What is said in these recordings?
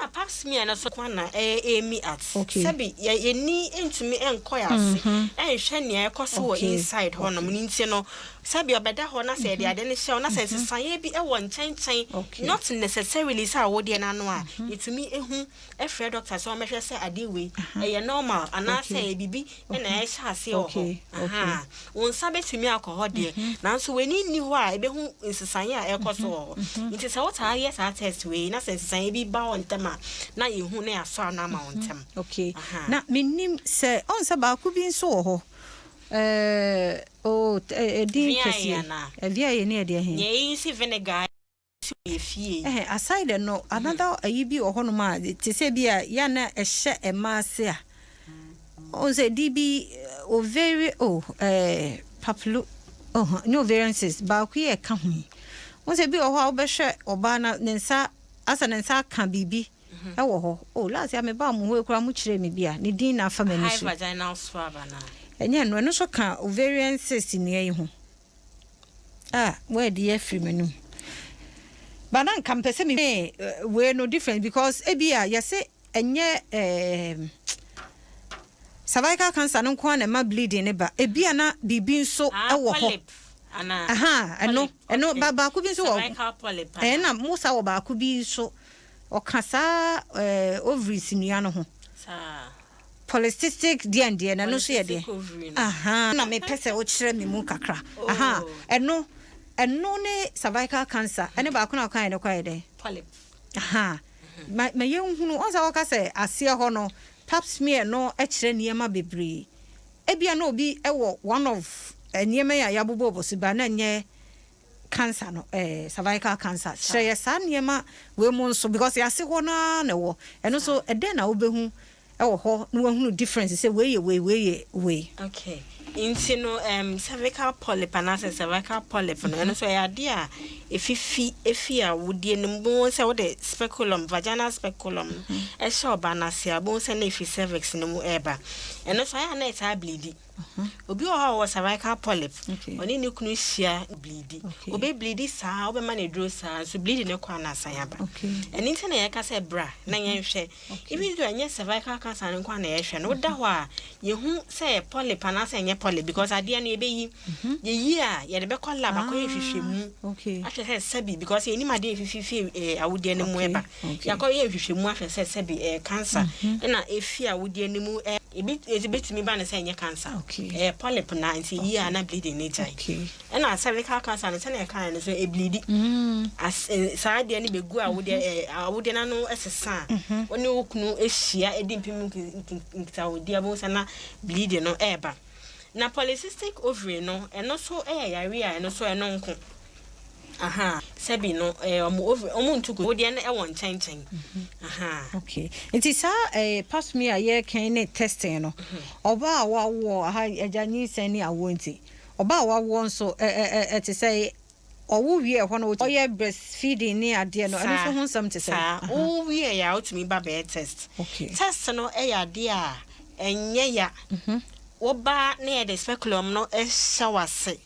Ɛna pap smear no so kwan na ɛyɛ aim at. Sɛbi yɛni ntumi nkɔ yɛ ase ɛnhwɛ nea ɛkɔ so wɔ inside hɔnom ne nti no, sɛbi, ɔbɛda hɔ na sɛ yɛde ade no hyɛ wo na sɛ nsesaeɛ bi ɛwɔ nkyɛnkyɛn, not necessarily sɛ awodeɛ no ano a, yɛtumi ehu ɛfrɛ doctor sɛ ɔmɛhwɛ sɛ adeɛ wei ɛyɛ normal anaasɛ ɛyɛ biribi ɛna ɛhyɛ aseɛ wɔ hɔ. Wo nsa bɛtumi akɔ hɔ deɛ, nanso w'ani nni hɔ a ɛbɛhu nsesaeɛ a ɛkɔ so wɔ hɔ. Nti sɛ wotaa yɛ saa test wei na sɛ nsesaeɛ bi ba hɔ ntɛm a, na yɛhu na yɛasɔ ano ama wo ntɛm. Na menim sɛ ɔn sɛ baako bi nso wɔ hɔ, oh, ɛdin kɛseɛ VIA ne ɛdeɛ he? Yɛyi si vinegar yɛ fie. Aside no, another ayi bi wɔ hɔnom a te sɛ bi a yɛ na ɛhyɛ mmaa ase a ɔn sɛ di bi ovary, oh, papillo, oh, ne ovarian cyst baako yi a ɛka ho yi, ɔn sɛ bi wɔ hɔ a wobɛhwɛ ɔbaa na ne nsa asa, ne nsa aka biribi ɛwɔ hɔ. Oh, last year meba mo hɔ ekura mo kyerɛ mi bi a ne din na afa m'ani high so. Vaginal swab ana? Ɛnyɛ no, ɛno nso ka ovarian cyst nnua yi ho a wɔadi afiri m'anum ba na nka mpɛ sɛ me wei no different, because ebi a yɛsɛ ɛnyɛ cervical cancer no nko ara na ɛma bleeding ne ba, ebi a na biribi nso ɛwɔ hɔ. Polyp ana? Aha, ɛno ɛno ba baako bi nso wɔ cervical polyp. Ɛna mo sa wɔ baako bi nso ɔka saa ovaries nnua no ho. Saa. Polycystic deɛ deɛ na ɛno nso yɛ deɛ polycystic ovary no. Aha, na mepɛ sɛ wokyerɛ me mu kakra. Aha. Ɛno ne cervical cancer ɛne baako na ɔka yɛ no kɔ yɛ dɛn? Polyp. Aha, ma yɛnhunu ɔn sɛ wɔka sɛ aseɛ hɔ no, pap smear no kyerɛ nneɛma bebree. Ebia na obi wɔ one of nneɛma yi a yɛabobɔ bɔ so ba na nyɛ cancer no, cervical cancer. Kyerɛ yɛ saa nneɛma wei mu nso, because yɛase hɔ naa na ɛwɔ ɛno nso. Ɛdɛn na wobɛhu ɛwɔ hɔ na wahunu difference sɛ wei yɛ wei, wei yɛ wei? Okay, nti no cervical polyp anaasɛ cervical polyp no, ɛno nso ɛyɛ adeɛ a ɛfifi efi awodeɛ no mu. Bohu sɛ wode speculum, vaginal speculum no ɛhyɛ ɔbaa no ase a, bohu sɛ na ɛfi cervix no mu ɛreba. Ɛno nso ayɛ a na ɛtaa bleed. Obi wɔ hɔ a ɔwɔ cervical polyp, ɔne ne kunu hyia, bleed. Obe bleed saa, wobɛma no aduro saa nso, bleed ne kɔ anasan aba. Ɛno nti na yɛka sɛ bra na yɛnhwɛ. Even though ɛnyɛ cervical cancer no nko a na yɛhwɛ no, woda hɔ a yɛhu sɛ polyp anaasɛ ɛnyɛ polyp, because adeɛ no yɛbɛyi. Yɛyi a, yɛde bɛkɔ lab akɔyɛ nhwehwɛmu ahwɛ sɛ sɛbi, because yɛnim adeɛ efififi awodeɛ no mu ɛba. Yɛakɔyɛ nhwehwɛmu ahwɛ sɛ sɛbi cancer ɛna efi awodeɛ no mu ebi ebetumi ba ne sɛ ɛnyɛ cancer, ɛyɛ polyp na nti yi a na bleeding ne gyae. Ɛna cervical cancer no, sɛnea ɛka no so, ebleed as saa adeɛ no bɛgu awodeɛ awodeɛ n'ano ɛsesa a, wɔne wo kunu ahyia edi mpem nkitahodie abɛhu sɛ na bleeding no ɛɛba. Na polycystic ovary no, ɛno nso yɛ yare a ɛno nso ɛno nko aha sɛbi no ɔmo ovary ɔmo ntu ko wodeɛ no ɛwɔ nkyɛnkyɛn aha. Okay, nti saa pap smear a yɛreka ne testing no, ɔbaa a wawoɔ aha, agya nyinsɛn ne awoɔ, nti ɔbaa a wawoɔ nso ɛ ɛ ɛ ɛte sɛ ɔwo wie hɔ no, ɔyɛ breastfeeding ne adeɛ no, ɛno nso ho nsɛm te sɛ? Saa, wo wie yɛ a, wotumi ba bɛyɛ test. Test no yɛ adeɛ a ɛnyɛ ya. Woba na yɛde speculum no hyɛ w'ase,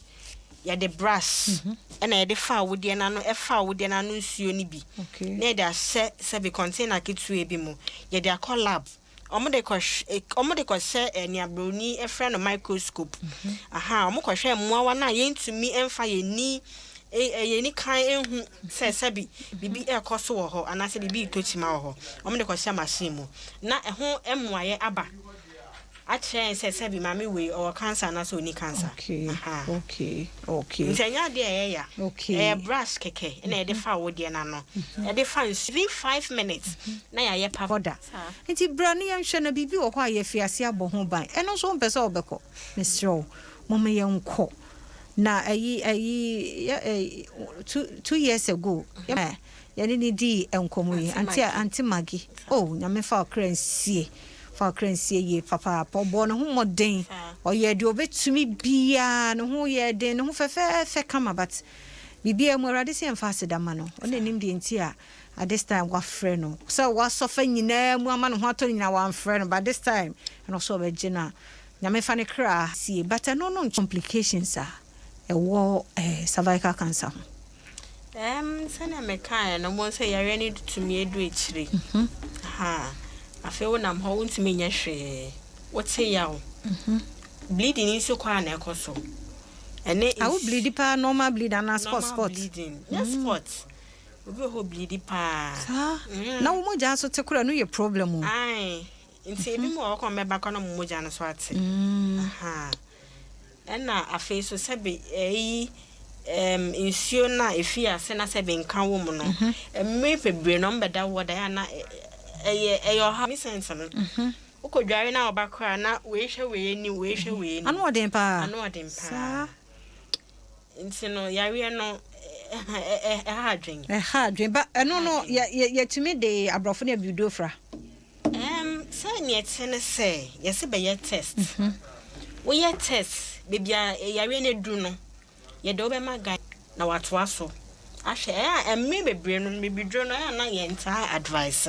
yɛde brush ɛna yɛde fa awodeɛ n'ano, ɛfa awodeɛ n'ano nsuo no bi na yɛde ahyɛ sɛbi container ketewa bi mu, yɛde akɔ lab. Ɔmo de kɔhyɛ nea broni ɛfrɛ no microscope. Aha, ɔmo kɔhwɛ mmoawa no a yɛntumi ɛmfa yɛni yɛni kan ehu sɛ sɛbi biribi ɛrekɔ so wɔ hɔ anaasɛ biribi retɔ kyima wɔ hɔ. Ɔmo de kɔhyɛ machine mu na ɛho mmoayɛ aba akyerɛ yɛn sɛ sɛbi maame wei ɔwɔ cancer anaasɛ ɔni cancer. Aha. Nti ɛnyɛ adeɛ a ɛyɛ ya. Ɛyɛ brush kɛkɛ ɛna yɛde fa awodeɛ n'ano, yɛde fa nsu, within 5 minutes na yɛayɛ pap. Ɔda nti bra ne yɛnhwɛ na biribi wɔ hɔ a yɛfi ase abɔ ho ban. Ɛno nso wompɛ sɛ wobɛkɔ, mesrɛ wo, moma yɛnkɔ. Na ayi yɛ 2 years ago yɛne ne dii nkɔmmɔ yi. Aunty Aunty Maggie. Aunty Maggie, oh, Nyame fa ɔkra nsie, fa ɔkra nsie yie papaapa. Ɔbɔɔ ne ho mmɔden. Ɔyɛ deɛ ɔbɛtumi biara, ne ho yɛ den, ne ho fɛfɛɛfɛ kama, but biribiara mu Awurade sɛ yɛmfa aseda ma no. Ɔna nim deɛ nti a at this time wafrɛ no sɛ wasɔfa nyinaa mu ama ne ho atɔ no nyinaa, wamfrɛ no, but this time ɛna ɔsɛ ɔbɛgye no a, Nyame fa ne kra sie. But ɛno no, complications a ɛwɔ cervical cancer ho? Sɛnea mekaeɛ no, wobɛhu sɛ yareɛ no tumi adu akyire. Ha, afei wonam hɔ, wontumi nyɛ hwee. Wote yaw. Bleeding nso kɔ a na ɛkɔ so. Ɛne Awo bleed paa, normal bleed anaa spot? Normal Spot. bleeding. Nyɛ spot. Obi wɔ hɔ, bleed paa. Saa na wo mogya so te kora no yɛ problem o. Ae. Nti ebi mu wɔ hɔ kɔ mɛba kɔ na mo mogya no so ate. Aha. Ɛna afei so, sɛbe, ɛyi nsuo no a ɛfi ase na sɛbe nka wɔ mu no, mmere bebree no ɔmbɛda wɔ da a na ɛyɛ ɔha ne sense no. Wokɔdware na ɔba koraa na wei hwɛ wei anim, wei hwɛ wei anim. Ano ɔden paa. Ano ɔden paa. Nti no yareɛ no ɛha adwen. Ɛha adwen ba. Ɛno no yɛtumi de aborɔfo ne abibiduro fra? Sɛ neɛ te ne sɛ yɛsɛ bɛyɛ test. Woyɛ test, baabi a yareɛ no aduru no, yɛde wobɛma gan na watoa so ahwɛ. Ɛyɛ a mmere bebree no, bibiduro no, ɛyɛ a na yɛntaa advice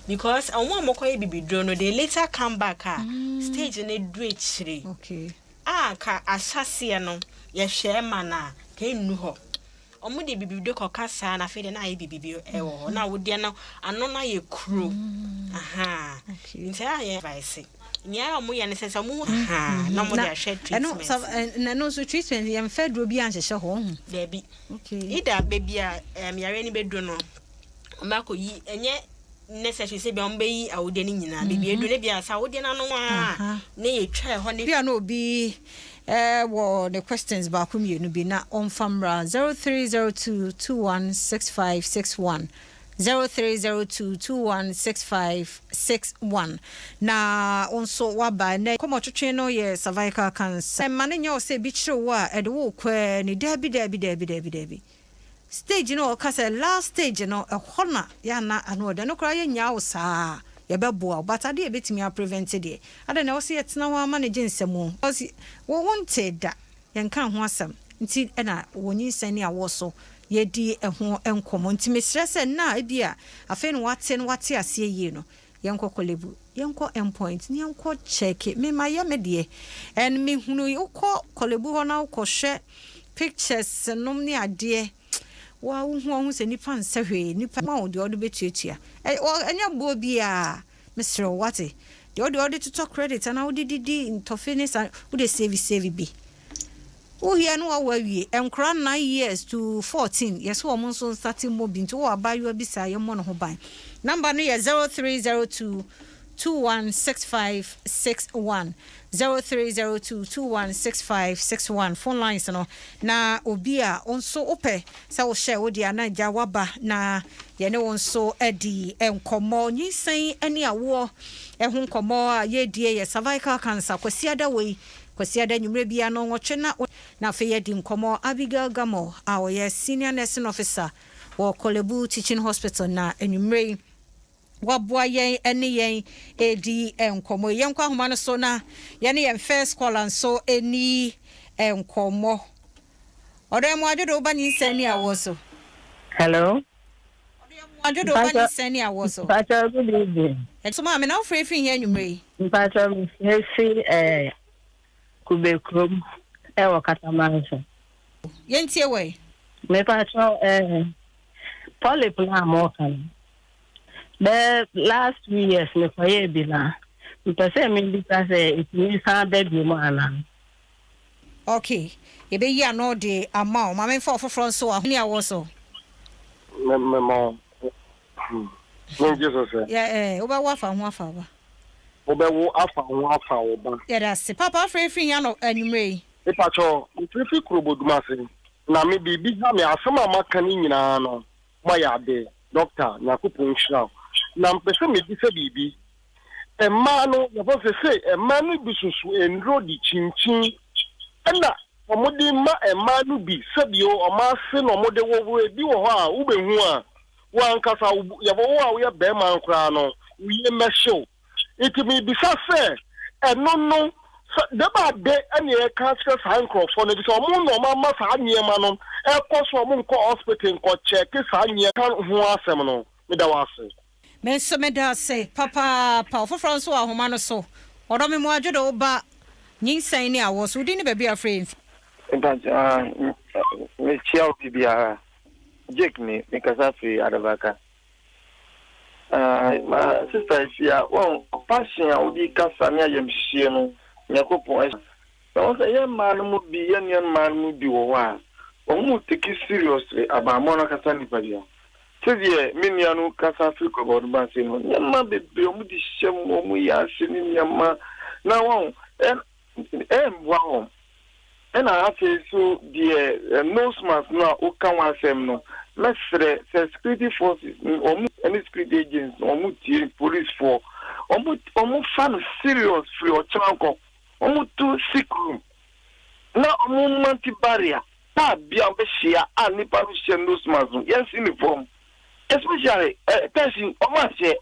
because ɔmo a mokɔyɛ bibiduro no, they later come back a stage no edu akyire a ka ahyɛseɛ no yɛhwɛ ma no a ka ɛnnu hɔ. Ɔmo de bibiduro kɔka saa na afei de na ayɛ bibibi ɛwɔ hɔ na wodeɛ no ano no ayɛ kuro. Aha. Nti ɛyɛ a yɛ advice nea ɔmo yɛ no sɛ ɔmo hu aha na ɔmo de ahwɛ ɛno treatment. Na ɛno nso treatment, yɛmfa duro bi anhyehyɛ hɔ ɔho? Daabi. Either baabi a yare no bɛduru no, ɔmo akɔyi. Ɛnyɛ necessary sɛ bia ɔmo bɛyi awodeɛ no nyinaa. Baabi aduru no bia sɛ awodeɛ no ano a ne yɛtwa ɛhɔ ne Bi a na obi wɔ ne questions baako mmienu bi na ɔmfa mmra 0302 216561, 0302 216561. Na wo nso waba ɛnɛ kɔmɔtwetwe no yɛ cervical cancer. Ɛma no nyɛ wo sɛ ebi kyerɛ wo a ɛde wo kɔɛ ne. Daabi, daabi, daabi, daabi, daabi. Stage no, ɔka sɛ last stage no, ɛhɔ na yɛana ano ɔdɛ no koraa. Yɛnyaa wo saa, yɛbɛboa wo, but adeɛ yɛbɛtumi aprevent deɛ ade na ɛwɔ sɛ yɛtena hɔ ama no gye nsɛm o. Wo wonte da yɛnka ho asɛm nti ɛna wɔ nyinsɛn ne awɔ so yɛdi ɛho nkɔmmɔ. Nti mesrɛ sɛ nna ebi a afei na wate no, wate aseɛ yie no, yɛnkɔ Korle Bu, yɛnkɔ Endpoint ne yɛnkɔ check. Mema yɛ me deɛ ɛn mehunu wokɔ Korle Bu hɔ na wokɔhwɛ pictures nom ne adeɛ wa wohu ɔho sɛ nipa nsɛ hwee. Nipa ma wo deɛ ɔde bɛtuatua, ɛnyɛ boɔ biaa. Mesrɛ wo, wate deɛ wode totɔ credit anaa wode didi ntɔfe ne sa, wode save, save bi. Wohia no wawo awie, nkora 9 years to 14, yɛsɛ wɔn nso nsate mmɔ bi. Nti wowɔ abaayewa bi saa, yɛmmɔ ne ho ban. Number no yɛ 0302 216561, 0302 216561. Phone lines no na obi a wo nso wopɛ sɛ wohyɛ wo deɛ ana agya waba na yɛne wo nso adi nkɔmmɔ. Nyinsɛn ne awoɔ ɛho nkɔmmɔ a yɛdie yɛ cervical cancer. Kwasiada wei, Kwasiada nnwummerɛ bia no 8 na afei yɛdi nkɔmmɔ. Abigail Gamo a ɔyɛ senior nursing officer wɔ Korle Bu Teaching Hospital na nnwummerɛ yi waboa yɛn ne yɛn edi nkɔmmɔ. Yɛnkɔ ahoma no so na yɛne yɛn first caller nso ani nkɔmmɔ. Ɔdɔ mu adwodo, woba nyinsɛn ne awoɔ so. Hello. Adwodo, woba nyinsɛn ne awoɔ so. Mpacho, good evening. Ɛso maame, na wofrɛ firi hia anwummerɛ yi? Mpacho, mesi Kube kurom ɛwɔ Katamanso. Yɛntie wɔ. Mepacho, polyp na mo ka no. Bɛ last 2 years mekɔyɛɛ bi na mpɛ sɛ mebisa sɛ ɛtumi san ba bio mu anaa? Okay, yɛbɛyi ano de ama wo. Maame, mfa ɔfoforɔ nso a ne awɔ so. Mema megye so sɛ yɛ wobɛwo afa ho afa ba. Wobɛwo afa ho afa wo ba. Yɛda ase papa. Afrɛ firi hia no anwummerɛ yi? Mepakyɛ, mefirifiri Kurobodum ase na me biribi ha me. Asɛm a maka no nyinaa no, moayɛ ade. Doctor, Nyankopɔn nhyira wo. Na mpɛ sɛ mebisa biribi. Mmaa no, yɛfɔ sɛ mmaa no bi soso nnuro de kyinkyin ɛna ɔmode ma mmaa no bi sɛbio ɔmo ase na ɔmode woworo. Ebi wɔ hɔ a wobɛhu a wo ankasa yɛbɔ wo a woyɛ bɛrima no koraa no, woyie mmɛhyew. Nti mebisa sɛ ɛno no sɛ dɛm ade ɛne ɛka kyerɛ saa nkurɔfoɔ no bi sɛ ɔmo na ɔmo ama saa nneɛma no ɛkɔ so, ɔmo nkɔ hospital nkɔ kyɛke saa nneɛma ho asɛm no. Meda wo ase. Me nso meda ase papaapa. Ɔfoforɔ nso wɔ ahoma no so. Ɔdɔ me mu adwodo, woba nyinsɛn ne awoɔ so. Wodi ne baabi a afrɛ yɛn fi? Mekyia wo bibiara. Jake ni, mekasa firi Adabraka. Ah, ma sister Afia, wɔn passion a wode kasa ne ayamhyehyeɛ no, Nyankopɔn ahyira. Na wɔn sɛ yɛn mmaa no mu bi, yɛn nua mmaa no mu bi wɔ hɔ a, wɔn mu take seriously abammɔ no ankasa nipadua. Sɛdeɛ me nua no kasa firi kɔbɔ no ba ase no, nneɛma bebree wɔn de hyɛ mu, wɔn yɛ ase ne nneɛma, na wɔn ɛmmoa wɔn. Ɛna afei nso deɛ nose mask no a woka ho asɛm no, mɛsrɛ sɛ security forces no, wɔn ne security agents no, wɔn tie police foɔ, wɔn fa no serious firi ɔkyena nkɔ, wɔn to sick room na wɔn mante barrier a bia wɔbɛhyia a nipa no hyɛ nose mask no, yɛnsi ne fam, especially taxi wɔn ahyɛ.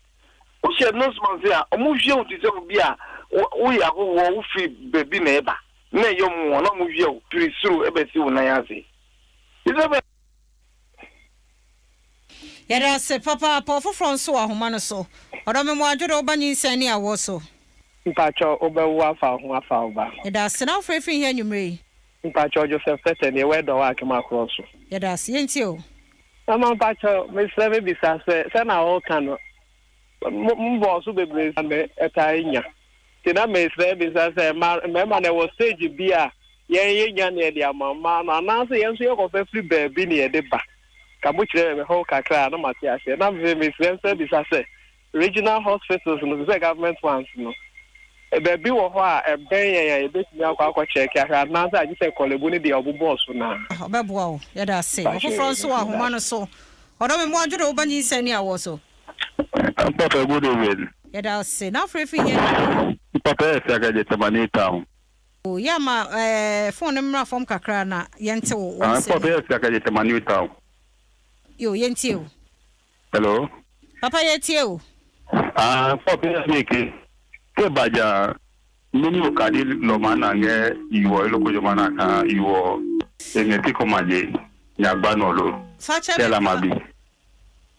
Wohyɛ nose mask a, wɔhwɛ wo te sɛ obi a woyɛ ahohoɔ, wofiri baabi na ɛba. Na ɛyɛ wɔn nwa na wɔhwɛ wo firi soro bɛsi wo nan ase. Isabel. Yɛda ase papaapa. Ɔfoforɔ nso wɔ ahoma no so. Ɔdɔ me mmoa dwodo woba nyinsɛn ne awoɔ so. Mpakyɛw wobɛwo afa wo ho afa wo ba. Yɛda ase. Na wofrɛ firi he anwummerɛ yi? Mpakyɛw Joseph Tetteh neɛ wɛdɔ wɔ Akem Akorɔ so. Yɛda ase. Yɛntie o. Mama mpakyɛw mesrɛ me bisa sɛ sɛna woka no mo bɔɔ so bebree saa na ɛtaa nya nti na mesrɛ bisa sɛ mmarima no ɛwɔ stage bi a yɛn yɛnya na yɛde ama mmaa no anaasɛ yɛn nso yɛkɔfa firi baabi na yɛde ba ka mo kyerɛ me hɔ kakra a na mate aseɛ na afei mesrɛ nso bisa sɛ regional hospitals no te sɛ government ones no baabi wɔ hɔ a ɛbɛn yɛn a yɛbɛtumi akɔ akɔ kyɛke ahwɛ anaasɛ agye sɛ Korle Bu no deɛ ɔbobɔɔ so no a. Ɔbɛboa wo. Yɛda ase. Ɔfoforɔ nso wɔ ahoma no so. Ɔdɔ me mmoa dwodo wo ba nyinsɛn ne awoɔ so. Papa good evening. Yɛda ase. Na wofrɛ firi he? Papa yɛ Fiaka Gyetamani town. Oh yɛ ama eh phone no mmra fam kakra na yɛnte wo wo nsɛm. Papa yɛ Fiaka Gyetamani town. Yo yɛntie wo. Hello. Papa yɛtie wo. Ah papa yɛ Fiaka ke baja mini okadi lɔma na ngɛ yuwɔ eloko joma na kan yuwɔ eŋɛ ti kɔmaje nyagba nɔlo Fakyɛ me kɛla pa. ma bi.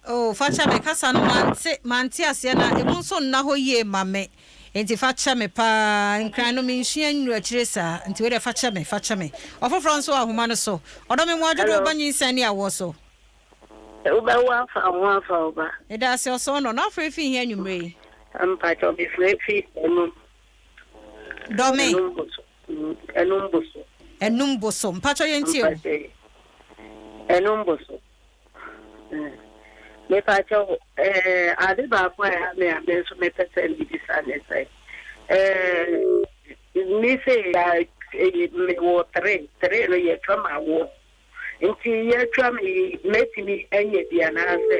Oh fakyɛ me kasa no mante mante aseɛ na emu nso nna hɔ yie ma me nti fakyɛ me paa nkran no mensua nnuru akyire saa nti wei deɛ fakyɛ me fakyɛ me ɔfoforɔ nso wɔ ahoma no so ɔdɔ me mmoa dwodo Hello. ba nyinsɛn ne awoɔ so. Wobɛwo afa wo ho afa wo ba. Medaase ɔsɔɔ no na wofrɛ fi he anwummerɛ yi? Mpakyɛw mefrɛ fi Anum. Dɔme. Anum boso. Anum boso. Anum boso. Mpakyɛw yɛntie o. Mpakyɛw Anum boso. Mepakyɛw eh, ade baako a ɛha me a me nso mepɛ sɛ mebisa ne sɛ eh, me se mewɔ tere tere no yɛtwa ma awoɔ nti yɛtwa me yi mɛtumi anya bi anaasɛ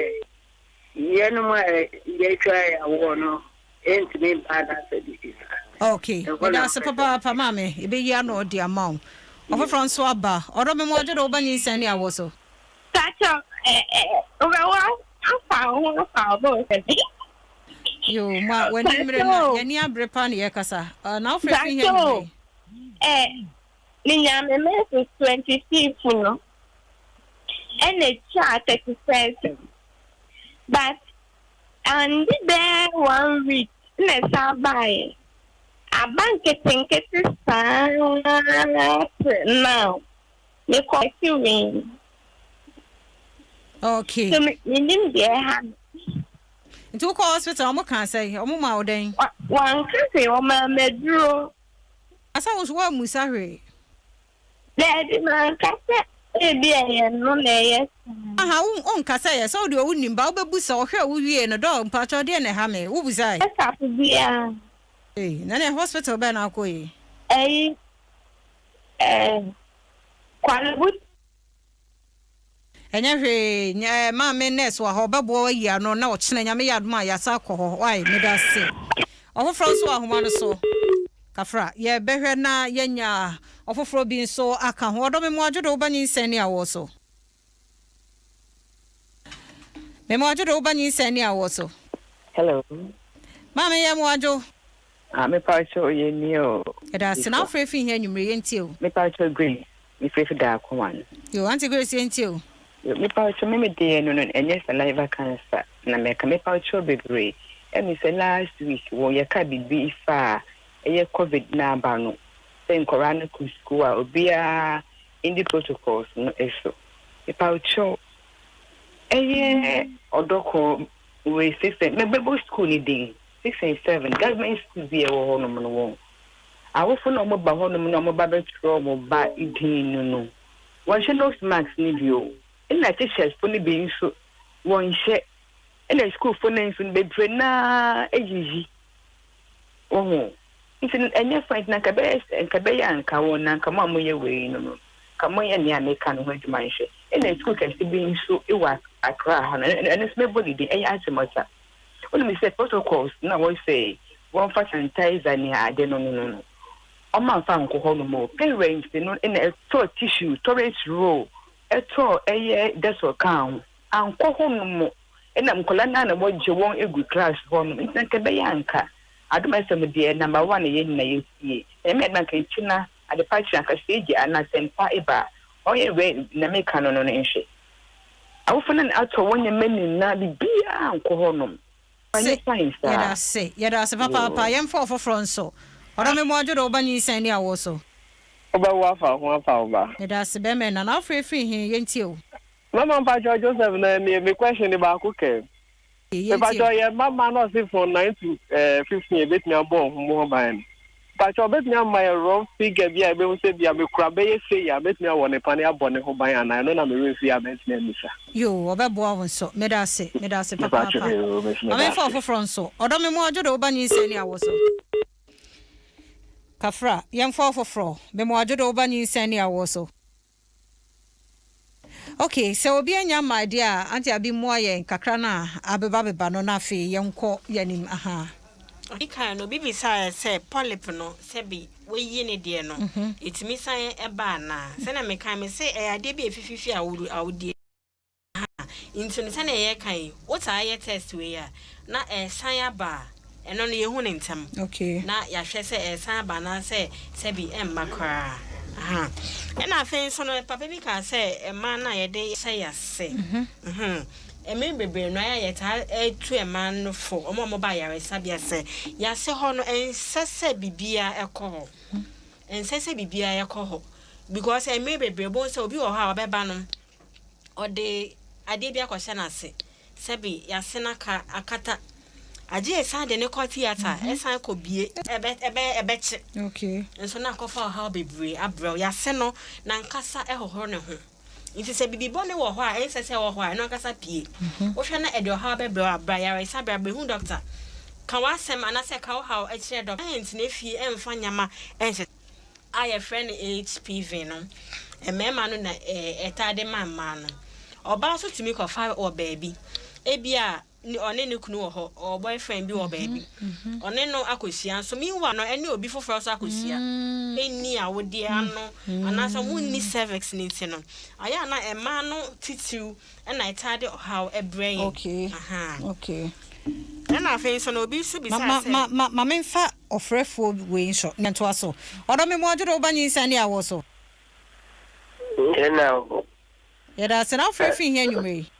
yɛnom a yɛtwa awoɔ no ɛntumi mba anaasɛ biribi saa. Ok, Ɛhɔ meda na ase mepɛ sɛ papaapa maame, yɛbɛyi ano de ama wo. Ɔfoforɔ nso aba, ɔdɔ me mmoa dwodo wo ba nyinsɛn ne awoɔ so. Pacho eh eh wobɛwo afa wo ho afa wo ba o sɛ. Yoo ma w'ani mmere na Pacho. yɛni abere paa na yɛkasa. Uh, na wofrɛ fi he Pacho anwummere yi? eh menya me menses 25 no ɛna etwaa 31st but andi bɛyɛ one week na ɛsan baeɛ aba nketenkete saa till now mekɔ wei. Okay. So menim deɛ ɛha me. Nti wokɔ hospital ɔmo kaa sɛ ɔmo ma wo dɛn? Wanka sɛ ɔmaa maduro. Asa wo nso woammusa hwee? Daabi manka sɛ ebi ɛyɛ no na ɛyɛ saa. Aha wo wonka sɛ ɛyɛ sɛ wo deɛ wonim ba wobɛbusa ɔhwɛ wo wie no dɔɔ mpakyɛw deɛ na ɛha me wobusae? Check-up biara. Ei na ne hospital bɛn na wokɔ yi? Ɛyi ɛɛ Korle Bu. Ɛnyɛ hwee nyɛ maame nurse wɔ ha ɔbɛboa wo ayi ano na ɔkyena Nyame yɛ adom a yɛasan akɔ hɔ wai medase. Ɔfoforɔ nso wɔ ahoma no so kafra yɛbɛhwɛ na yɛanya ɔfoforɔ bi nso aka ho ɔdɔ memoa dwodo woba nyinsɛn ne awoɔ so memoa dwodo woba nyinsɛn ne awoɔ so. Hello. Maame yɛ moa dwo. Ah mepakyɛw yɛ nie o. Yɛda ase na wofrɛ fi he anwummere yɛntie o. Mepakyɛw Grace mefrɛ fi Daakoma. Yo Auntie Grace yɛntie o. Yo mepakyɛw me me deɛ no no ɛnyɛ saliva cancer na mɛka mepakyɛw bebree ɛmi sɛ last week wɔ yɛka biribi fa a ɛyɛ covid na aba no sɛ nkɔraa no kɔ school a obiara ndi protocols no so mepakyɛw. Ɛyɛ ɔdɔkɔ wei six and mɛbɛbɔ school ne din 6 and 7 government school bi a ɛwɔ hɔnom no, wɔn awofo na wɔn ba hɔnom na wɔn ba bɛtwerɛ wɔn ba din no, wɔnhyɛ nose mask ne bi o. Ɛna teachers fo no bi nso wɔnhyɛ, ɛna school fo no nso bebree naa eyiyi wɔn ho. Nti ɛnyɛ fine. Na nka bɛyɛ, nka bɛyɛ anka wɔn na nka mo a moyɛ wei no, nka moyɛ nea meka no ho adwuma nhwɛ. Ɛna school kɛse bi nso wɔ Accra ha no, ɛno nso mɛbɔ ne din, ɛyɛ Achimota. Wonim sɛ protocols na wɔsɛ wɔmfa sanitizer ne ade no, ɔma mfa nkɔ hɔ nom o. Parents no ɛna ɛtɔ tissue, toilet roll, ɛtɔ ɛyɛ Dettol kaa ho ankɔ hɔ nom. Ɛna nkɔla naa na wɔgye wɔn egu class hɔ nom. Nti nka bɛyɛ anka Adom FM deɛ, number one yɛ nyina yɛtie. Ɛmɛ ɛna nka ekyi na adepa kyerɛ anka sɛ egye anasɛmpa eba a ɔyɛ wɛ na meka no nhwɛ awofo no atɔ wɔn nneɛma nyinaa, biribiara nkɔ hɔ nom. Ɛnyɛ fine saa. Yɛda ase, yɛda ase papaapa. Yɛmfa ɔfoforɔ nso. Ɔdɔ me mmoadwo de woba nyinsɛn ne awoɔ so. Wobɛwo afa ho afa wo ba. Yɛda ase. Bɛrima na wofrɛ firi he? Yɛntie o. Mama, mpakyɛ, Joseph na me question ne baako kɛ. Mpakyɛ, yɛ mama na ɔse from 9 to 15 ebetumi abɔ ɔho mu ho ban no. Mpakyɛ, ɔbɛtumi ama yɛ rough figure bi a ebehu sɛ bi a mekura bɛyɛ sei a betumi awɔ ne pa ne abɔ ne ho ban anaa? Ɛno na me remfi a mɛntumi amisa. Yo, ɔbɛboa wo nso. Meda ase, meda ase papaapa. Mamemfa ɔfoforɔ nso. Ɔdɔ me mmoadwo de woba nyinsɛn ne awoɔ so. Kafra, yɛmfa ɔfoforɔ. Me mmoadwo de woba nyinsɛn ne awoɔ so. Ok, sɛ obi anya mmaa deɛ a, Auntie Abi mmoa yɛn kakra no a abeba beba no, na afei yɛnkɔ yɛnim aha. Ɔdi kan no, obi bisaeɛ sɛ polyp no, sɛbi wɔyi ne deɛ no, ɛtumi san ɛba anaa? Sɛnea meka, me sɛ ɛyɛ adeɛ bi a ɛfififi awodie ha. Nti no, sɛnea yɛka yi, wotaa yɛ test wei a na ɛsan aba a, ɛno no yɛhu ne ntɛm na yɛahwɛ sɛ ɛsan aba anaasɛ sɛbi ɛmma koraa aha. Ɛna afei nso no, papa bi kaa sɛ mmaa no a yɛde hyɛ yɛase, mmerɛ bebree no ayɛ yɛtaa ɛtu mmaa no fo, ɔmo a ɔmo ba ayaresabea, sɛ yɛase hɔ no, ɛnsɛ sɛ biribiara ɛkɔ hɔ, ɛnsɛ sɛ biribiara ɛkɔ hɔ, because mmerɛ bebree bo sɛ obi wɔ hɔ a ɔbɛba no, ɔde adeɛ bi akɔhyɛ n'ase, sɛbi yɛase no aka akata agye, ɛsan de ne kɔ theatre, ɛsan kɔ bie, ɛbɛ ɛbɛ ɛbɛkye nso na akɔfa ɔhaw bebree abrɛw. Yɛase no nankasa ɛhohoro ne ho, nti sɛ bibi bɔne wɔ hɔ a ɛnsɛ sɛ ɛwɔ hɔ a, ɛno ankasa pie. Wohwɛ na ɛde ɔhaw bɛbrɛw a, bra yaresabea, bɛhu doctor, ka w'asɛm anaasɛ ka wo haw kyerɛ doctor. Ɛntena fie ɛmfa nyama ɛnhyɛ a yɛfrɛ no HPV no, mmarima no na ɛtaa de ma mmaa no. Ɔbaa nso tumi kɔfa wɔ baabi, ebi a ɔne ne kunu wɔ hɔ, ɔwɔ boyfriend bi wɔ baabi, ɔne no akɔhyia nso, meanwhile no ɛne obi foforɔ nso akɔhyia, ɛnni awodeɛ ano anaasɛ ɔmo nni cervix ne. Nti no ayɛ a na mmaa no titiriw ɛna ɛtaa de ɔhaw ɛbrɛ yɛn. Ɛna afei nso no, obi nso bisa ma sɛ ma memfa ɔfrɛfoɔ wei nso ntoa so. Ɔdɔ me mmoadwo de woba nyinsɛn ne awoɔ so. Ɛna Yɛda ase. Na wofrɛ firi hia anwummerɛ yi?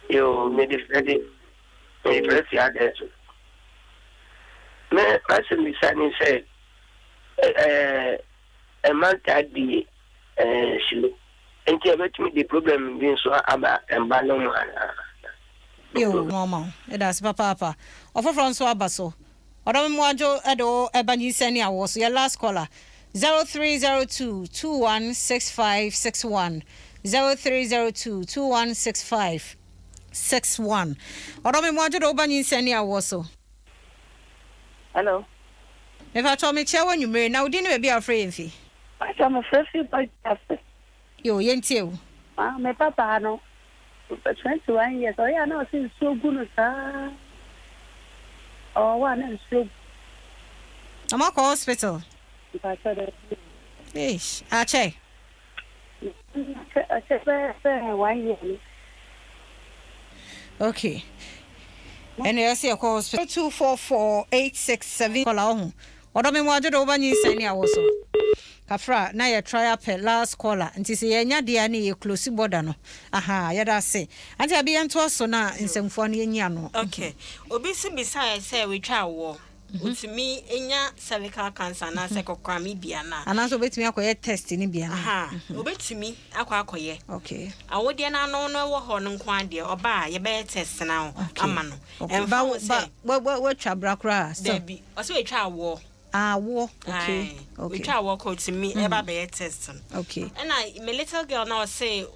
Yo, mede frɛ de mefrɛ fi adɛ so. Me masɛm bisa ne sɛ ɛma ntaa di silo nti ɛbɛtumi de problem bi nso aba mba no mu anaa? Yo, mama wo, yɛda ase papaapa. Ɔfoforɔ nso aba so. Ɔdɔ me mmoadwo de wo ɛba nyinsɛn ne awoɔ so. Yɛ last caller, 0302 216561, 0302 216561. Ɔdɔ me mmoadwo de woba nyinsɛn ne awoɔ so. Hello. Mepakyɛw, mekyia wɔ anwummere. Na wodin ne baabi a wofrɛ yɛn fi? Pakyɛ, mefrɛ fi Bɔgya. Yo, yɛntie wo. Ah, me papa no, 21 years, ɔyɛ a na ɔsɛ nsuo gu no saa. Ɔwɔ a na nsuo gu. Na moakɔ hospital? Mpakyɛ dɛ. Eish, akyɛ. Ɔkyɛ bɛyɛ sɛ one year no. Okay, ɛne ɛsɛ yɛkɔ hospital. 244867 caller ɔho. Ɔdɔ me mmoadwo de woba nyinsɛn ne awɔ so. Kafra, na yɛ try apɛ last caller, nti sɛ yɛnya deɛ a ne yɛ close border no aha. Yɛda ase, Auntie Abi. Yɛntoa so na nsɛmfoa no yɛnyi ano. Okay, obi nso bisaeɛ sɛ wɔatwa awoɔ. Otumi nya cervical cancer anaasɛ kɔkɔrame bi anaa? Anaasɛ obetumi akɔyɛ test no bi anaa? Aha, obetumi akɔ akɔyɛ. Okay. Awodeɛ no ano no ɛwɔ hɔ no nko ara deɛ, ɔba a yɛbɛyɛ test no ama no. Okay. Ɛmfa ho sɛ. Ba ba watwa bra koraa still. Dabi, ɔsɛ watwa awoɔ. Ah, awoɔ. Okay. Okay. Watwa awoɔ koraa otumi ɛba bɛyɛ test no. Okay. Ɛna me little girl na ɔse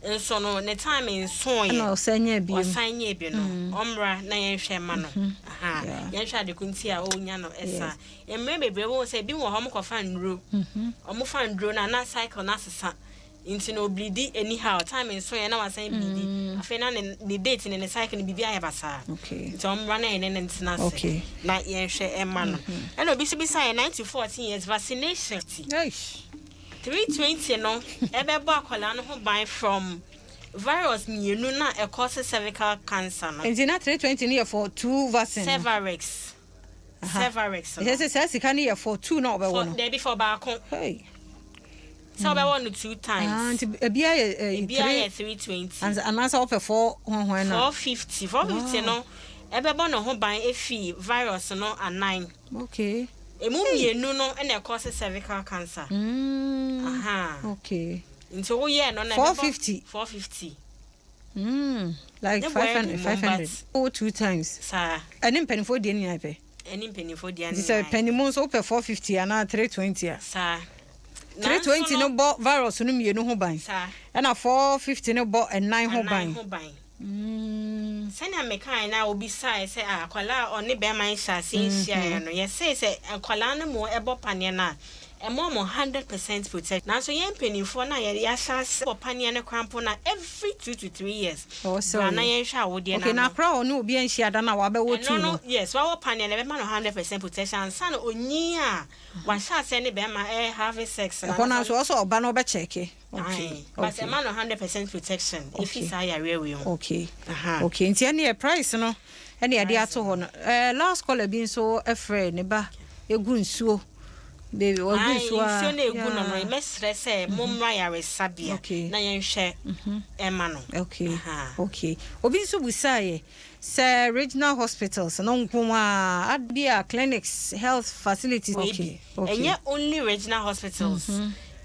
nso no ne time nsoeɛ. Ɛna ɔsan nyaa bi. Ɔsan nyaa bi no, ɔmmra na yɛnhwɛ mma no. Aha, yɛnhwɛ ade ko nti a ɔnya no ɛsa. Mmerɛ bebree wobɛhu sɛ ebi wɔ hɔ ɔmo kɔfa nnuro. Ɔmo fa nnuro no a na cycle no asesa. Nti no ɔblidi anyhow, time nsoeɛ na wasan blidi. Afei na ne ne date ne ne cycle no biribi ayɛ basaa. Nti ɔmmra na yɛne no ntena ase na yɛnhwɛ mma no. Ɛna obi nso bisaeɛ 9 to 14 years vaccination. 320 no ɛbɛbɔ akwadaa no ho ban from virus mmienu no a ɛcause cervical cancer no. Nti na 320 no yɛ for two vaccine no? Cervarix. Cervarix no. Ɛkyerɛ sɛ saa sika no yɛ for two na ɔbɛwɔ no? For, dabi, for baako. Hey. Sɛ ɔbɛwɔ no two times. Ah, nti ebia yɛ eh, Ebia yɛ 320. Anaasɛ wopɛ four hwanhwan na? 450. 450 no ɛbɛbɔ ne ho ban efi virus no anan. Okay. Emu mmienu no na ɛkɔse cervical cancer. Ahaa. Okay. Nti wo yɛɛ no na ɛbɛbɔ. 450. 450. Like Ne boɔ yɛ 500 den 500. mmom but. Oh, two times. Saa. Ɛne mpanimfoɔ deɛ nyinaa pɛ. Ɛne mpanimfoɔ deɛ Nti nyinaa. sɛ panimu nso wopɛ 450 anaa 320 a. Saa. 320 no bɔ virus no mmienu ho ban. Saa. Ɛna 450 no bɔ ɛnan ho ban. Ɛnan ho ban. Sɛnea mekae no a wobisae sɛ ah akwadaa a ɔne bɛrima nhyɛ aseɛ nhyiaeɛ no, yɛsee sɛ nkwadaa no mmom ɛbɔ paneɛ no a, ɛma wɔn 100% protection. Nanso yɛn mpanimfoɔ no a yɛ yɛahyɛ aseɛ bɔ paneɛ no koraa mpo no a, every 2 to 3 years, Ɛwɔ sɛ bra na ɔyɛ. yɛnhwɛ awodeɛ no Okay, na ano. akora a ɔne obi anhyia da no a wabɛwɔ Ɛno two no, no? yes, wawɔ paneɛ no, ɛbɛma no 100% protection ansa na onyin a wahyɛ aseɛ ne bɛrima ɛɛ have sex no. Ɛhɔ no nso, ɛwɔ sɛ ɔba na ɔbɛkyɛke. Okay. Aye, but ɛma no 100% protection efi saa yareɛ wei ho. Okay. Aha. Okay, nti ɛneɛ price no ɛne yɛde ato hɔ no. Last caller bi nso ɛfrɛ ne ba egu nsuo. Baby, wagu Aye, nsuo a. nsuo no egu no no, mɛsrɛ sɛ mommra yaresabea na yɛnhwɛ ɛma no. Okay. Aha. Okay. Obi nso busaeɛ sɛ regional hospitals no nko a abi a clinics, health facilities. Wei bi. Ɛnyɛ only regional hospitals.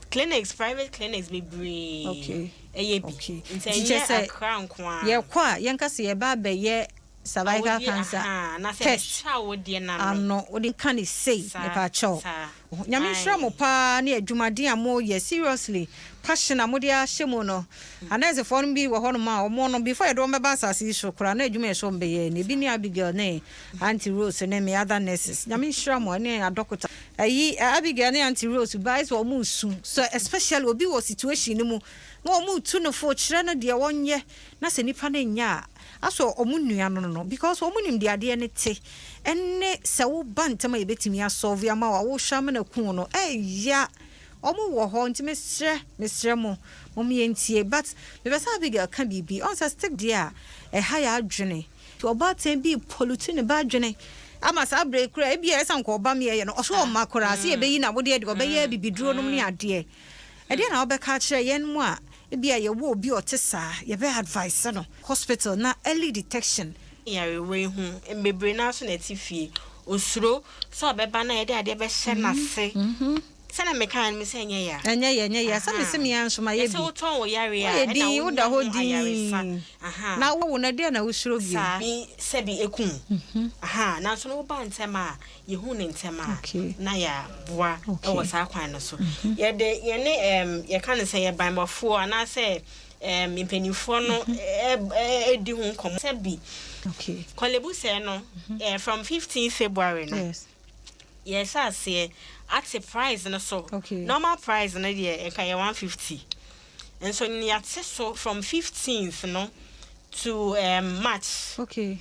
Clinics, private clinics bebree ɛyɛ bi. Nti Nti kyerɛ ɛnyɛ sɛ Accra nko ara. yɛkɔ a yɛnka sɛ yɛba abɛyɛ cervical Awodeɛ, cancer aha, na sɛ test yɛhwɛ awodeɛ no ano. Ano wode ka ne sei Saa, mepa kyɛw. saa. Nyame nhyira mo paa ne adwumaden a moyɛ. Seriously, passion a mode ahyɛ mu no, anɛsefoɔ no bi wɔ hɔnom a ɔmo no before yɛde wɔn bɛba asase yi so koraa na adwuma yɛ so wɔn bɛyɛ no ebi ne Abigail ne Aunty Rose ne me other nurses. Nyame nhyira mo ne adɔkota ayi Abigail ne Aunty Rose ba sɛ ɔmo su so, especially obi wɔ situation no mu na ɔmo tu no fo kyerɛ no deɛ wɔnyɛ na sɛ nipa no nya a asɔ ɔmo nua no, because ɔmo nim deɛ adeɛ no te ɛne sɛ woba ntɛm a yɛbɛtumi asɔlve ama wo a wohwɛ ama no ku no ɛya. Ɔmo wɔ hɔ nti mesrɛ mo mom yɛntie, but mepɛ sɛ Abigail ka biribi ɔn sɛ stick deɛ a ɛha yɛ adwene nti ɔbaatan bi pollute ne ba adwene ama saa berɛ kora ebi a ɛsɛ nka ɔba meyɛyɛ no ɔso ɔma koraa sɛ yɛbɛyi na wodeɛ deɛ ɔbɛyɛ bibiduro nom ne adeɛ. Ɛdeɛ na wobɛka akyerɛ yɛn mu a ebi a yɛwɔ obi a ɔte saa, yɛbɛ advice no hospital na early detection? Yarewa yi ho bebree naa so na ɛte fie osuro sɛ ɔbɛba na yɛde adeɛ bɛhyɛ n'ase. Sɛnɛ meka no mi sɛ ɛnyɛ ya. Ɛnyɛ yɛ, ɛnyɛ yɛ sɛ mese mea nso ma yɛ Ɛsɛ bi. Wotɔn wo yare a woyɛ ɛna din woda hɔ wonya ho ayaresa. din Aha. Na wowo no deɛ na wosuro bio. Saa bi sɛbi ekum. Aha, nanso no woba ntɛm a yɛhu ne ntɛm a na yɛaboa ɛwɔ saa kwan no so. Yɛde yɛne yɛka no sɛ yɛ banbɔfoɔ anaasɛ mpanimfoɔ no ɛdi ho nkɔmmɔ sɛ bi Korle Bu sɛ no from 15 February no yɛhyɛ aseɛ ate price no so. Normal price no deɛ nka yɛ 150, nso yɛate so from 15th no to March. Okay,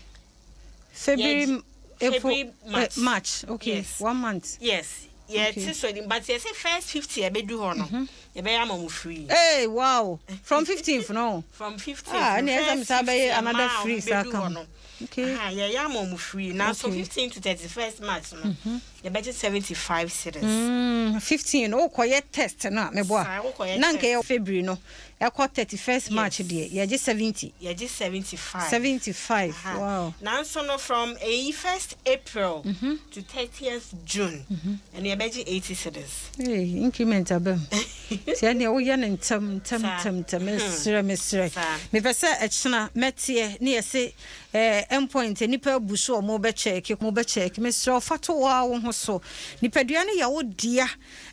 February, April, February, March. March, okay. Yes. One month. Yes, yɛte so, but yɛsɛ first 50 ɛbɛdu hɔ no. Yɛbɛyɛ ama mo free. Hey, wow, from 15th no? From 15th. Ah, ɛne ɛsɛ mi saa bɛyɛ another free saa ka ho. Okay. Yɛyɛ ama ɔmo free na so 15 to 31st March no, yɛbɛgye 75 cedis. 15 wokɔyɛ test no a, meboa na nka yɛ February no ɛkɔ 31st March deɛ, yɛgye 70? Yɛgye 75. 75, wow. Nanso no, from eyi 1st April to 30th June, ɛno yɛbɛgye 80 cedis. Hey, increment aba mu nti ɛneɛ woyɛ no ntɛm ntɛm ntɛm ntɛm. Mesrɛ, mesrɛ, mepɛ sɛ ɛkyena mɛteɛ ne yɛse endpoint nipa abu so, ɔmo bɛkyɛɛke, mo bɛkyɛɛke. Mesrɛ, ɔfa to wɔ a wo ho so, nipadua no yɛ wo dea.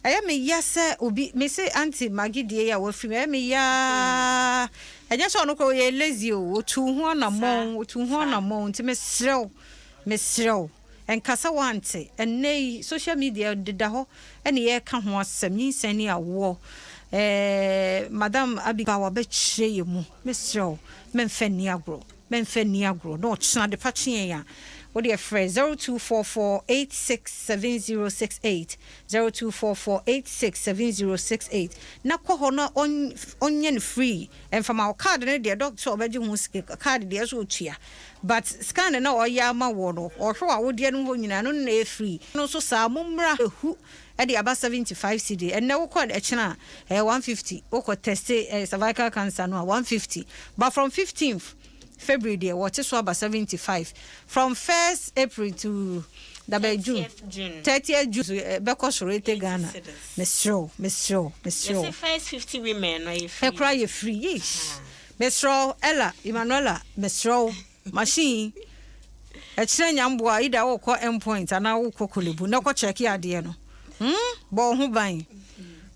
Ɛyɛ me ya sɛ obi mese Auntie Maggie deɛ yi a wafiri mu, ɛyɛ me yaa. Ɛnyɛ sɛ ɔno kora ɔyɛ lazy o, ɔtu ho anammɔn, ɔtu ho anammɔn. Nti mesrɛ wo, mesrɛ wo, ɛnkasa wante. Ɛnnɛ yi social media deda hɔ ɛne yɛreka ho asɛm, nyinsɛn ne awoɔ. Madam Abiba wabɛkyerɛ yɛ mu. Mesrɛ wo, mɛmfɛ nni agorɔ, mɛmfɛ nni agorɔ na ɔkyena de pa kyeɛ a wode frɛ 0244867068, 0244867068, na kɔ hɔ na ɔnyɛ no free. Ɛmfama wo card no deɛ, doctor ɔbɛgye ho sika. Card deɛ so ɔtua, but scan na ɔyɛ ama wɔ no, ɔhwɛ wɔ awodeɛ no hɔ nyinaa no na ɛyɛ free no nso. Saa mommra ehu ɛde aba 75 cedi ɛnɛ. Wokɔ ɛkyena a, ɛyɛ 150. Wokɔ test cervical cancer no a, 150, but from 15th February deɛ, wɔte so aba 75. From 1st April to dabɛ June? 30th June. 30th June so, bɛkɔ soro ete Ghana. Cedis. Mesrɛw, mesrɛw, mesrɛw. Yɛsɛ first 50 women no yɛ free. Ɛkora yɛ free, yish. Mesrɛw, Ella Emmanuela, mesrɛw, machine ɛkyerɛ nyamboa ida wokɔ Endpoint anaa wokɔ Korle Bu na kɔ kyɛke adeɛ no. Bɔ wo ho ban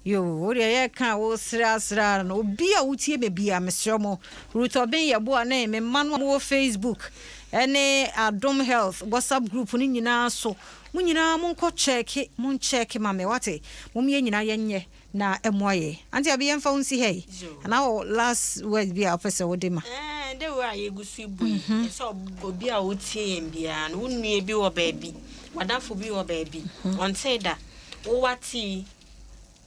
yo. Wodeɛ yɛka wo serasera no, obi a wotie me bia, mesrɛ mo, Rutɔben yɛboa ne me mma no a mowɔ Facebook ɛne Adom Health WhatsApp group no nyinaa so, mo nyinaa monkɔ kyɛke, monkyɛke ma me, wate? Mom yɛ nyinaa yɛnyɛ na ɛmmoa yɛ. Auntie Abi, yɛmfa wo nsi ha yi anaa wɔ last word bi a wopɛ sɛ wode ma? De wo a yɛgu so bu yi, ɛsɛ obi a wotie yɛn biara no, wo nua bi wɔ baabi, wadamfo bi wɔ baabi, ɔntee da wowate yi,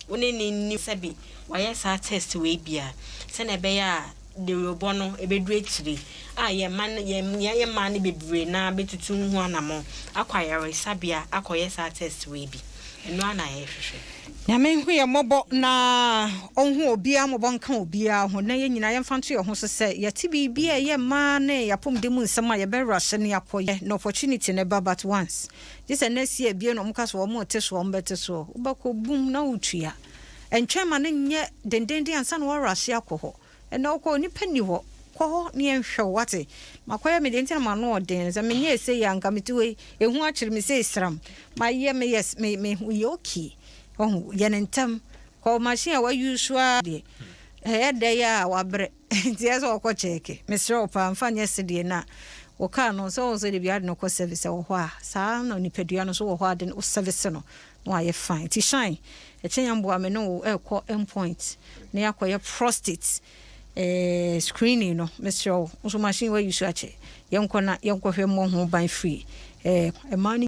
wo ne ne nni sɛbi wayɛ saa test wei bia, sɛnea ɛbɛyɛ a dewurobɔ no ɛbɛduru akyire a yɛn mma no, yɛn mmaa no bebree na bɛtutu ho anammɔn akɔ ayaresabea akɔyɛ saa test wei bi. Ɛno ana yɛhwehwɛ. Nyame hu yɛ mmɔbɔ na ɔnhu obiara mmɔbɔ nka obiara ho, na yɛn nyinaa yɛmfa nto yɛn ho so sɛ yɛte biribi a ɛyɛ mmaa ne yɛapɔmuden mu nsɛm a, yɛbɛwura hyɛ ne yɛakɔyɛ na opportunity ne ba but once, gye sɛ next year bie na ɔmo ka so, ɔmo te so, ɔmo bɛte so, wobɛkɔ bum na wotua. Ɛntwɛn ma no nyɛ dendenden ansa na wɔawura hyɛ akɔ hɔ. Ɛnna wokɔ, nipa ni hɔ, kɔ hɔ ne yɛnhwɛ wo, wate? Makɔyɛ me deɛ nti na mano ɔden sɛ menyɛ ɛsɛ yi a, nka mete wei ɛhu akyere me sɛ ɛsram mayɛ me. Yes, me ho yɛ okay. Ɔho yɛ ne ntɛm kɔ machine a wayi so a deɛ ɛyɛ dɛ yɛ a wabrɛ nti ɛsɛ ɔkɔ kyɛɛke. Mesrɛ wo paa, mfa nyɛ sedeɛ na wo kaa no sɛ wo sɛ de bi ade no kɔ service ɛwɔ hɔ a, saa na nipadua no nso wɔ hɔ ade no service no na wayɛ fine. Nti shine ɛkyɛn yɛn mboa me ne wo ɛrekɔ Endpoint na yɛakɔyɛ prostate screening no. Mesrɛ wo nso, machine wayi so akyɛ, yɛnkɔ na yɛnkɔhwɛ mmɔ ho ban firi mmaa no.